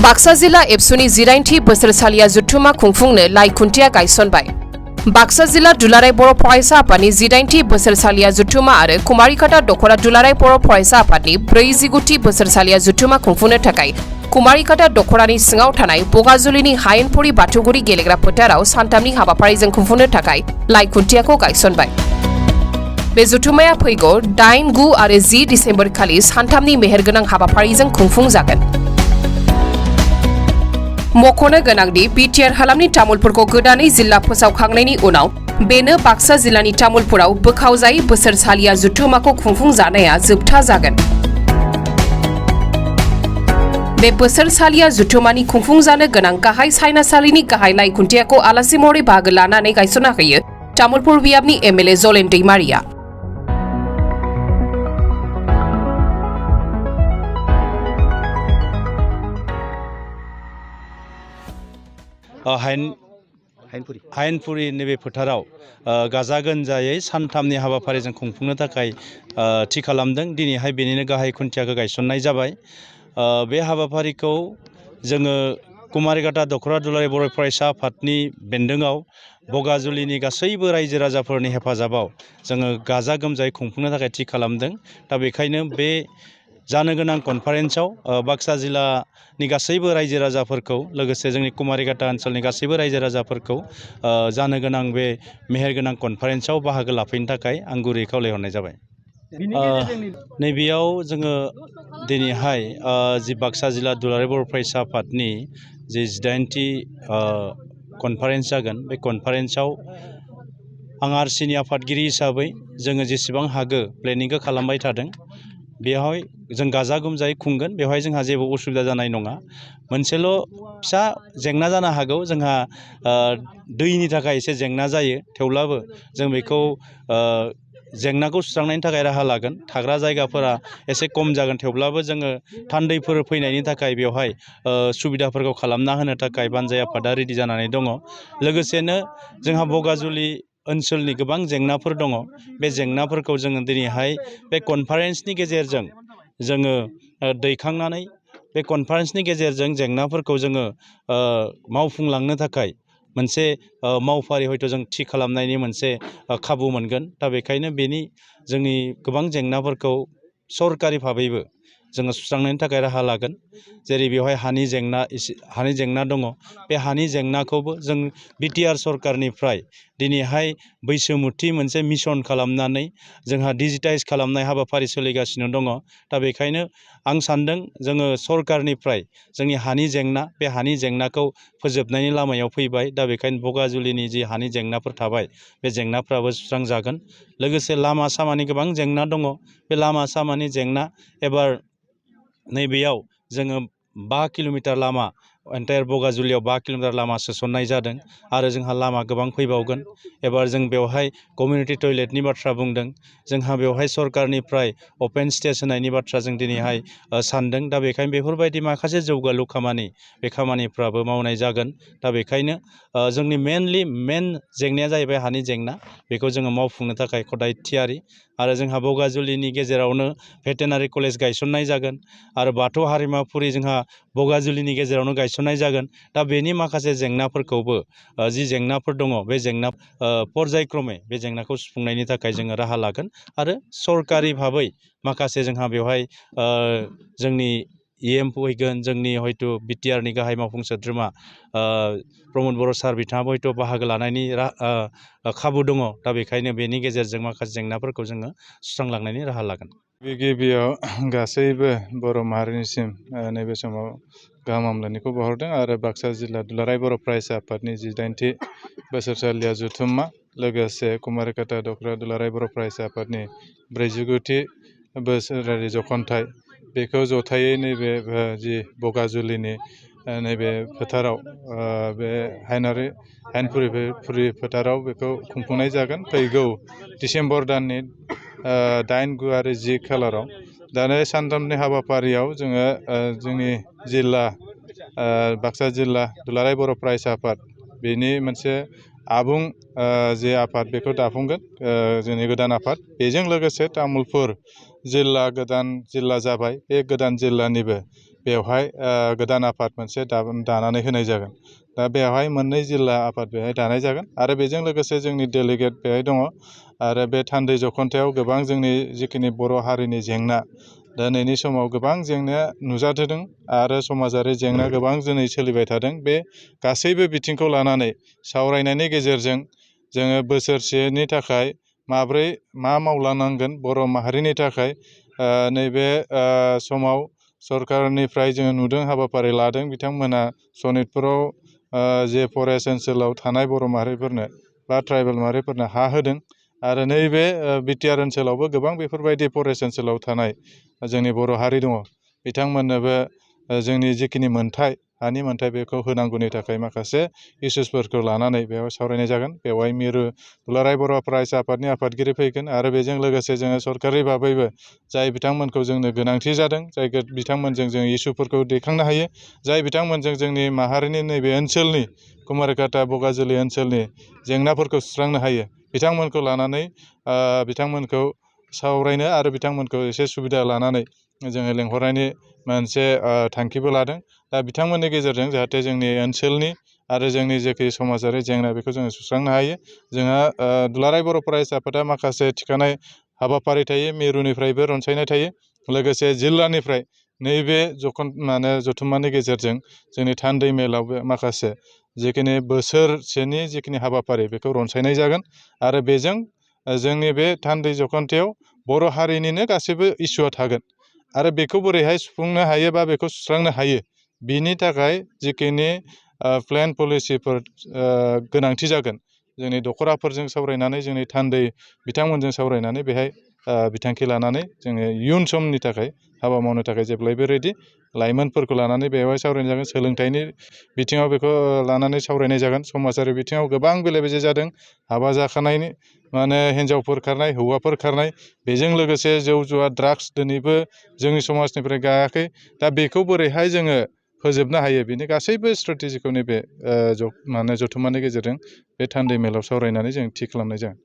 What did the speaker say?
बाक्सा जिला एबसुनि 9थि बोसोरसालिया जुथुमा खुंफुंनो लाइ खुन्थिया गायसनबाय। बाक्सा जिला दुलाराय बर' फरायसा आफादनि 9थि बोसोरसालिया जुथुमा आरो कुमारिकाटा दखरा दुलाराय बर' फरायसा आफादनि 49थि बोसोरसालिया जुथुमा खुंफुंनो थाखाय कुमारिकाटा दखरानि सिङाव थानाय बगाजुलिनि हायेनपुरी बाथौगुरि गेलेग्रा फोथाराव सानथामनि हाबाफारिजों खुंफुंनो थाखाय लाइ खुन्थियाखौ गायसनबाय। बे जुथुमाया फैगौ 8, 9 आरो 10 डिसेम्बर खालि सानथामनि मेहेरगोनां हाबाफारिजों खुंफुंजागोन। मख'नो गोनांदि बिटिआर हालामनि तामुलपुरखौ गोदानै जिल्ला फोसावखांनायनि उनाव बेनो बाक्सा जिल्लानि तामुलपुराव बोखावजायै बोसोरसालिया जुथुमाखौ खुंफुंजानाया जोबथा जागोन। बे बोसोरसालिया जुथुमानि खुंफुंजानो गोनां गाहाय सायनासालिनि गाहाय लाइ खुन्थियाखौ आलासि महरै बाहागो लानानै गायसनना होयो तामुलपुर बियाबनि एमएलए जलेन दैमारिया। हायेनपुरी नैबे फोथाराव गाजा गोमजायै सानथामनि हाबाफारिजों खुंफुंनो थाखाय थि खालामदों। दिनैहाय बेनिनो गाहाय खुन्थियाखौ गायसननाय जाबाय। बे हाबाफारिखौ जोङो कुमारिकाटा दखरा दुलाराय बर' फरायसा आफादनि बेन्दोङाव बगाजुलिनि गासैबो रायजो राजाफोरनि हेफाजाबाव जोङो गाजा गोमजायै खुंफुंनो थाखाय थि खालामदों। दा बेखायनो बे जानो गोनां कनफारेन्सआव बाक्सा जिल्लानि गासैबो रायजो राजाफोरखौ लोगोसे जोंनि कुमारिकाटा ओनसोलनि गासैबो रायजो राजाफोरखौ जानो गोनां बे मेहेरगोनां कनफारेन्सआव बाहागो लाफैनो थाखाय आं गुरै खावलायहरनाय जाबाय। नैबेयाव जोङो दिनैहाय जि बाक्सा जिल्ला दुलाराय बर' फरायसा आफादनि जि 18थि कनफारेन्स जागोन, बे कनफारेन्सआव आं आरसिनि आफादगिरि हिसाबै जोङो जेसेबां हागौ प्लेनिंखौ खालामबाय थादों। बेवहाय जों गाजा गोमजायै खुंगोन। बेवहाय जोंहा जेबो उसुबिदा जानाय नङा। मोनसेल' फिसा जेंना जानो हागौ, जोंहा दैनि थाखाय एसे जेंना जायो। थेवब्लाबो जों बेखौ जेंनाखौ सुस्रांनायनि थाखाय राहा लागोन। थाग्रा जायगाफोरा एसे खम जागोन, थेवब्लाबो जोङो थान्दैफोर फैनायनि थाखाय बेवहाय सुबिदाफोरखौ खालामना होनो थाखाय बानजाय आफादा रेडि जानानै दङ। लोगोसेनो जोंहा बगाजुलि ओनसोलनि गोबां जेंनाफोर दङ। बे जेंनाफोरखौ जोङो दिनैहाय बे कनफारेन्सनि गेजेरजों जोङो दैखांनानै बे कनफारेन्सनि गेजेरजों जेंनाफोरखौ जोङो मावफुंलांनो थाखाय मोनसे मावफारि हयथ' जों थि खालामनायनि मोनसे खाबु मोनगोन। दा बेखायनो जोंनि गोबां जेंनाफोरखौ सरकारि भाबैबो जोङो सुस्रांनायनि थाखाय राहा लागोन। जेरै बेवहाय हानि जेंना दङ। बे हानि जेंनाखौबो जों बिटिआर सरकारनिफ्राय दिनैहाय बैसोमुथि मोनसे मिशन खालामनानै जोंहा डिजिटाइज खालामनाय हाबाफारि सोलिगासिनो दङ। दा बेखायनो आं सान्दों जोङो सरकारनिफ्राय जोंनि हानि जेंना, बे हानि जेंनाखौ फोजोबनायनि लामायाव फैबाय। दा बेखायनो बगाजुलिनि जि हानि जेंनाफोर थाबाय, बे जेंनाफ्राबो सुस्रांजागोन। लोगोसे लामा सामानि गोबां जेंना दङ। बे लामा सामानि जेंना एबार नैबेयाव जोङो 5 किल'मिटार लामा, एन्टायार बगाजुलियाव 5 किल'मिटार लामा सोसननाय जादों आरो जोंहा लामा गोबां फैबावगोन। एबार जों बेवहाय कमिउनिटि टयलेटनि बाथ्रा बुंदों। जोंहा बेवहाय सरकारनिफ्राय अपेन स्टेज होनायनि बाथ्रा जों दिनैहाय सानदों। दा बेखायनो बेफोरबायदि माखासे जौगालु खामानि, बे खामानिफ्राबो मावनाय जागोन। दा बेखायनो जोंनि मेन जेंनाया जाहैबाय हानि जेंना। बेखौ जोङो मावफुंनो थाखाय खदाय थियारि। आरो जोंहा बगाजुलिनि गेजेरावनो भेटेनारि कलेज गायसननाय जागोन आरो बाथौ हारिमाफुरि जोंहा बगाजुलिनि गेजेरावनो गायसननाय जागोन। दा बेनि माखासे जेंनाफोरखौबो जि जेंनाफोर दङ, बे पर्यायक्रमे बे जेंनाखौ सुफुंनायनि थाखाय जोङो राहा लागोन। आरो सरकारि भाबै माखासे जोंहा बेवहाय जोंनि EM फैगोन, जोंनि हयथ' बिटिआरनि गाहाय मावफुं सोद्रोमा प्रमद बर' सार बिथाङाबो हयथ' बाहागो लानायनि खाबु दङ। दा बेखायनो बेनि गेजेरजों माखासे जेंनाफोरखौ जोङो सुस्रांलांनायनि राहा लागोन। गिबियाव गासैबो बर' माहारिनिसिम नैबे समाव गाहाम हामलायनायखौ बावहरदों आरो बाक्सा जिल्ला दुलाराय बर' फरायसा आफादनि 18थि बोसोरसालिया जुथुमा, लोगोसे कुमारिकाटा दखरा दुलाराय बर' फरायसा आफादनि 49थि बोसोरारि जखनथाइ, बेखौ जथायै नैबे जि बगाजुलिनि नैबे फोथाराव, बे हायेनपुरी फोथाराव बेखौ खुंफुंनाय जागोन फैगौ डिसेम्बर दाननि 8, 9 आरो 10 खालाराव। दा बे सानथामनि हाबाफारियाव जोङो जोंनि जिल्ला बाक्सा जिल्ला दुलाराय बर' फरायसा आफाद, बेनि मोनसे आबुं जे आफाद बेखौ दाफुंगोन, जोंनि गोदान आफाद। बेजों लोगोसे तामुलपुर जिल्ला गोदान जिल्ला जाबाय। बे गोदान जिल्लानिबो बेवहाय गोदान आफाद मोनसे दानानै होनाय जागोन। दा बेवहाय मोननै जिल्ला आफाद बेवहाय दानाय जागोन आरो बेजों लोगोसे जोंनि डेलिगेट बेवहाय दङ आरो बे थान्दै जखन्थायाव गोबां जोंनि जिखिनि बर' हारिनि जेंना दिनैनि समाव गोबां जेंना नुजाथिदों आरो समाजारि जेंना गोबां दिनै सोलिबाय थादों। बे गासैबो बिथिंखौ लानानै सावरायनायनि गेजेरजों जोङो बोसोरसेनि थाखाय माब्रै मा मावलांनांगोन बर' माहारिनि थाखाय नैबे समाव सरकारनिफ्राय जोङो नुदों हाबाफारि लादों बिथांमोना सनितपुराव जे फरेस्ट ओनसोलाव थानाय बर' माहारिफोरनो बा ट्राइबेल माहारिफोरनो हा होदों आरो नैबे बिटिआर ओनसोलावबो गोबां बेफोरबायदि फरेस्ट ओनसोलाव थानाय जोंनि बर' हारि दङ बिथांमोननोबो जोंनि जिखिनि मोनथाय हानि मोनथाय बेखौ होनांगौनि थाखाय माखासे इसुसफोरखौ लानानै बेयाव सावरायनाय जागोन। बेवहाय मिरु दुलाराय बर' फरायसा आफादनि आफादगिरि फैगोन आरो बेजों लोगोसे जोङो सरकारि भाबैबो जाय बिथांमोनखौ जोंनो गोनांथि जादों जाय बिथांमोनजों जों इसुफोरखौ दैखांनो हायो जाय बिथांमोनजों जोंनि माहारिनि नैबे ओनसोलनि कुमारिकाटा बगाजुलि ओनसोलनि जेंनाफोरखौ सुस्रांनो हायो बिथांमोनखौ लानानै बिथांमोनखौ सावरायनो आरो बिथांमोनखौ एसे सुबिदा लानानै जोङो लेंहरनायनि मोनसे थांखिबो लादों। दा बिथांमोननि गेजेरजों जाहाथे जोंनि ओनसोलनि आरो जोंनि जेखि समाजारि जेंना बेखौ जोङो सुस्रांनो हायो। जोंहा दुलाराय बर' फरायसा आफादा माखासे थिखानाय हाबाफारि थायो मिरुनिफ्रायबो रनसायनाय थायो लोगोसे जिल्लानिफ्राय नैबे जथुम्मानि गेजेरजों जोंनि थान्दै मेलावबो माखासे जिखिनि बोसोरसेनि जिखिनि हाबाफारि बेखौ रनसायनाय जागोन आरो बेजों जोंनि बे थान्दै जखन्थायाव बर' हारिनिनो गासैबो इसुआ थागोन आरो बेखौ बोरैहाय सुफुंनो हायो बा बेखौ सुस्रांनो हायो बिनि थाखाय जिखिनि प्लेन पलिसिफोर गोनांथि जागोन जोंनि दख'राफोरजों सावरायनानै जोंनि थान्दै बिथांमोनजों सावरायनानै बेहाय बिथांखि लानानै जोङो इयुन समनि थाखाय हाबा मावनो थाखाय जेब्लायबो रेडि लाइमोनफोरखौ लानानै बेवहाय सावरायनाय जागोन सोलोंथाइनि बिथिङाव बेखौ लानानै सावरायनाय जागोन समाजारि बिथिङाव गोबां बेले बेजे जादों हाबा जाखानायनि हिन्जावफोर खारनाय हौवाफोर खारनाय बेजों लोगोसे जौ जुवा ड्राग्स दिनैबो जोंनि समाजनिफ्राय गायाखै दा बेखौ बोरैहाय जोङो फोजोबनो हायो बिनि गासैबो स्ट्रेटेजिखौ नैबे जथुम्मानि गेजेरजों बे थान्दै मेलाव सावरायनानै जों थि खालामनाय जागोन।